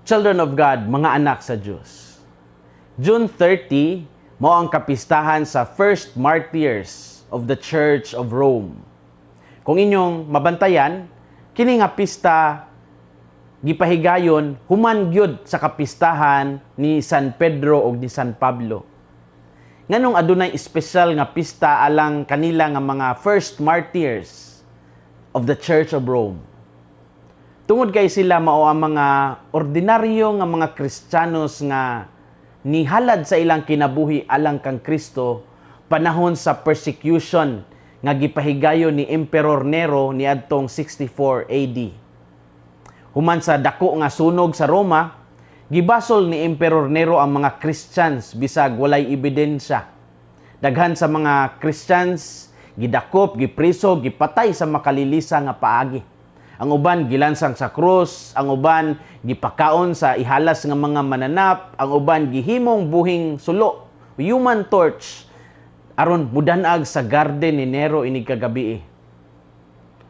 Children of God, mga anak sa Diyos. June 30, mao ang kapistahan sa First Martyrs of the Church of Rome. Kung inyong mabantayan, kini nga pista gipahigayon human gyud sa kapistahan ni San Pedro ug ni San Pablo. Nganong adunay espesyal nga pista alang kanila nga mga first martyrs of the Church of Rome? Tungod kay sila mao ang mga ordinaryo nga mga Kristiyanos nga nihalad sa ilang kinabuhi alang kang Kristo panahon sa persecution nga gipahigayon ni Emperor Nero niadtong 64 AD. Human sa dako nga sunog sa Roma, gibasol ni Emperor Nero ang mga Christians bisag walay ebidensya. Daghan sa mga Christians gidakop, gipriso, gipatay sa makalilisa nga paagi. Ang uban gilansang sa krus, ang uban gipakaon sa ihalas nga mga mananap, ang uban gihimong buhing sulo, human torch, aron mudanag sa garden ni Nero inig kagabi.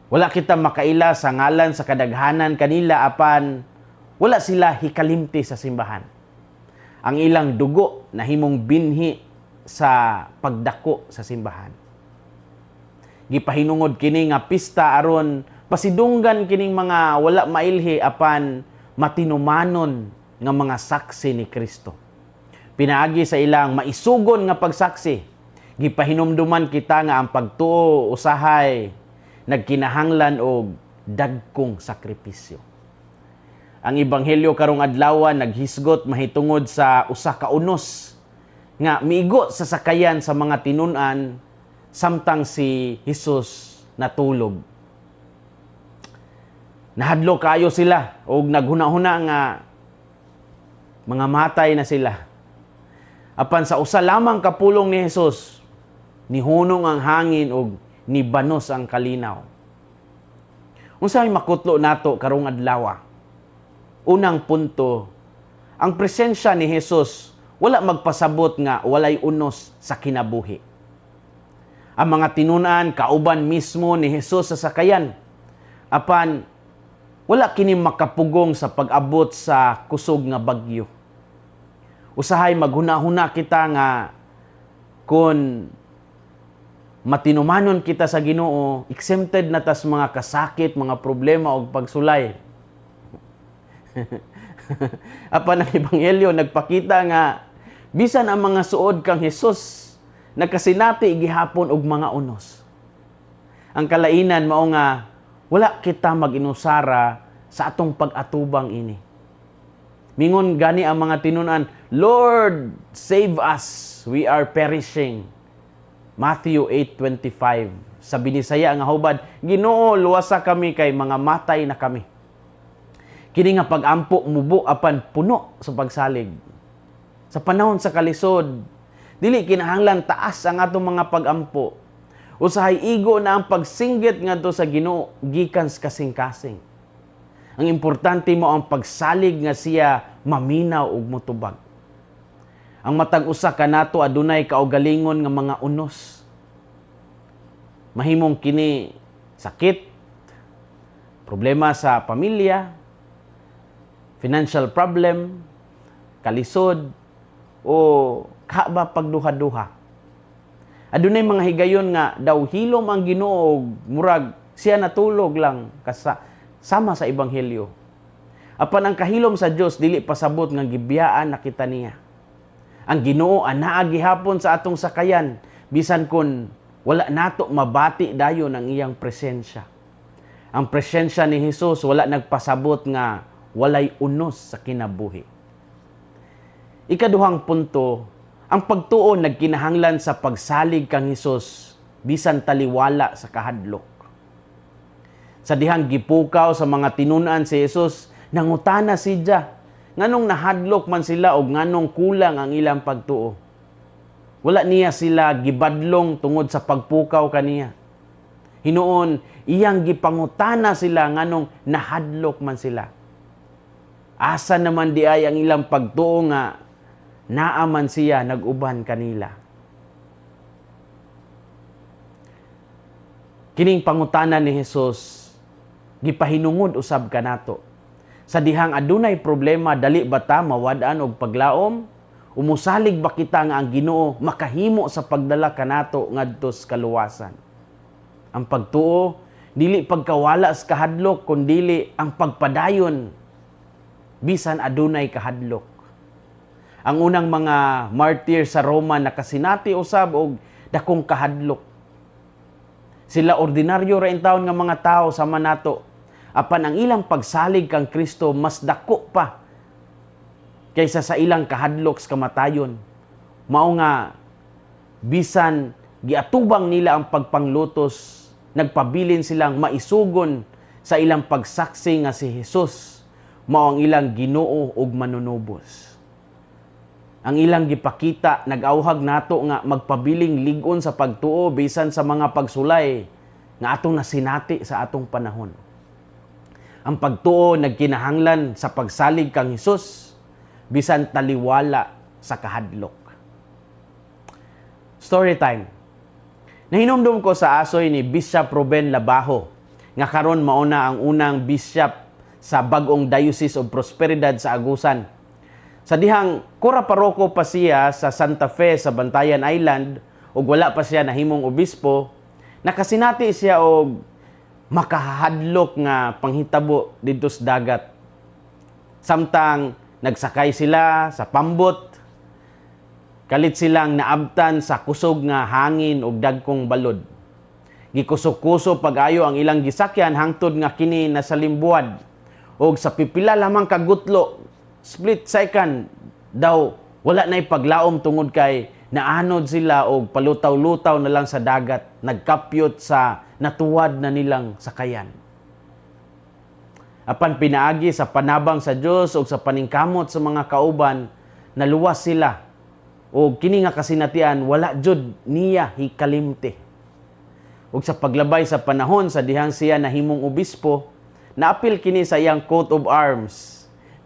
Wala kita makaila sa ngalan sa kadaghanan kanila, apan wala sila hikalimti sa simbahan. Ang ilang dugo nahimong binhi sa pagdako sa simbahan. Gipahinungod kini nga pista aron pasidunggan kining mga wala mailhi apan matinumanon nga mga saksi ni Kristo. Pinaagi sa ilang maisugon nga pagsaksi, gipahinumduman kita nga ang pagtuo usahay nagkinahanglan og dagkong sakripisyo. Ang ebanghelyo karong adlaw naghisgot mahitungod sa usa ka unos nga miigo sa sakayan sa mga tinun-an samtang si Jesus natulog. Nahadlok kayo sila og naghuna-huna nga mga matay na sila. Apan sa usa lamang ka pulong ni Jesus, nihunong ang hangin og nibanos ang kalinaw. Unsa may makutlo nato karong adlaw? Unang punto, ang presensya ni Jesus wala magpasabot nga walay unos sa kinabuhi. Ang mga tinunan kauban mismo ni Jesus sa sakayan. Apan wala kini makapugong sa pag-abot sa kusog nga bagyo. Usahay maghuna-huna kita nga kung matinumanon kita sa Ginoo, exempted na tas mga kasakit, mga problema o pagsulay. Apan ang ebanghelyo nagpakita nga bisan ang mga suod kang Hesus nakasinati gihapon og mga unos. Ang kalainan mao nga wala kita mag-inusara sa atong pag-atubang ini. Mingon gani ang mga tinunan, "Lord, save us, we are perishing." Matthew 8:25. Sa Binisaya nga hubad, "Ginoo, luwasa kami kay mga matay na kami." Kini nga pag-ampo mubo apan puno sa pagsalig. Sa panahon sa kalisod, dili kinahanglan taas ang atong mga pag-ampo. Usahay igo na ang pagsinggit ngadto sa Ginoo gikan sa kasing-kasing. Ang importante mao ang pagsalig nga siya maminaw ug motubag. Ang matag usa kanato adunay kaugalingon nga mga unos. Mahimong kini sakit, problema sa pamilya, financial problem, kalisod, o kaba pagduha-duha. Adunay mga higayon nga daw hilom ang Ginoo ug murag siya natulog lang kasa sama sa ebanghelyo. Apan ang kahilom sa Dios dili pasabot nga gibiyaan na kita niya. Ang Ginoo anaa gihapon sa atong sakayan bisan kon wala nato mabati dayon ang iyang presensya. Ang presensya ni Hesus wala nagpasabot nga walay unos sa kinabuhi. Ikaduhang punto, ang pagtuo nagkinahanglan sa pagsalig kang Hesus bisan taliwala sa kahadlok. Sa dihang gipukaw sa mga tinunan si Hesus, nangutana siya nganong nahadlok man sila og nganong kulang ang ilang pagtuo. Wala niya sila gibadlong tungod sa pagpukaw kaniya. Hinuon, iyang gipangutana sila nganong nahadlok man sila. Asa naman di ay ang ilang pagtuo nga naa man siya nag-uban kanila? Kining pangutana ni Hesus gipahinungod usab kanato. Sa dihang adunay problema, dali ba ta mawad-an og paglaom? Umusalig ba kita nga ang Ginoo makahimo sa pagdala kanato ngadto sa kaluwasan? Ang pagtuo dili pagkawala sa kahadlok, kundili ang pagpadayon bisan adunay kahadlok. Ang unang mga martyr sa Roma nakasinati usab og dakong kahadlok. Sila, ordinaryo ra intawon nga mga tao sama nato. Apan ang ilang pagsalig kang Kristo mas dako pa kaysa sa ilang kahadlok sa kamatayon. Mao nga bisan giatubang nila ang pagpanglutos, nagpabilin silang maisugon sa ilang pagsaksi nga si Jesus mao ang ilang Ginoo ug Manunubos. Ang ilang gipakita nag-awhag nato nga magpabiling lig-on sa pagtuo bisan sa mga pagsulay nga atong nasinati sa atong panahon. Ang pagtuo nagkinahanglan sa pagsalig kang Hesus bisan taliwala sa kahadlok. Story time. Nahinumdum ko sa asoy ni Bishop Ruben Labajo nga karon mao na ang unang bishop sa bag-ong Diocese of Prosperidad sa Agusan. Sa dihang kura paroko pa siya sa Santa Fe sa Bantayan Island ug wala pa siya nahimong obispo, nakasinati siya og makahadlok nga panghitabo didto sa dagat. Samtang nagsakay sila sa pambot, kalit silang naabtan sa kusog nga hangin ug dagkong balod. Gikusok-kuso pag-ayo ang ilang gisakyan hangtod nga kini nasalimbuad. Og sa pipila lamang kagutlo, split second daw, wala na'y paglaom tungod kay naanod sila og palutaw-lutaw na lang sa dagat, nagkapyot sa natuwad na nilang sakayan. Apan pinaagi sa panabang sa Dios ug sa paningkamot sa mga kauban, naluwas sila. O kini nga kasinatian wala jud niya hikalimti. Ug sa paglabay sa panahon, sa dihang siya nahimong obispo, naapil kini sa iyang coat of arms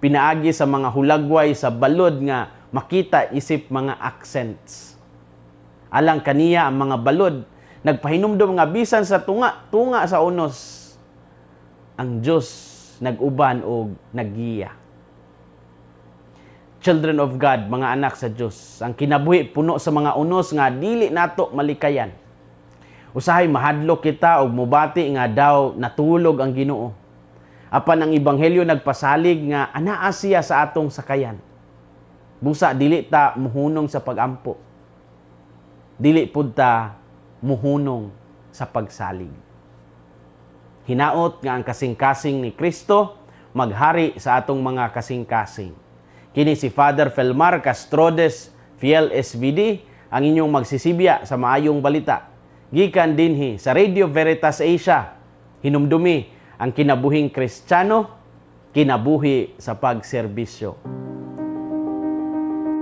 pinaagi sa mga hulagway sa balod nga makita isip mga accents. Alang kaniya, ang mga balod nagpahinumdom nga bisan sa tunga tunga sa unos, ang Dios nag-uban og naggiya. Children of God, mga anak sa Dios, ang kinabuhi puno sa mga unos nga dili nato malikayan. Usahay mahadlok kita og mubati nga daw natulog ang Ginoo. Apan ang ebanghelyo nagpasalig nga anaa siya sa atong sakayan. Busa dili ta muhunong sa pagampo. Dili pud ta muhunong sa pagsalig. Hinaot nga ang kasing-kasing ni Kristo maghari sa atong mga kasing-kasing. Kini si Father Felmar Castrodes, Fiel SVD, ang inyong magsisibya sa maayong balita. Gikan dinhi sa Radio Veritas Asia, hinumdumi ang kinabuhing Kristiyano, kinabuhi sa pagserbisyo.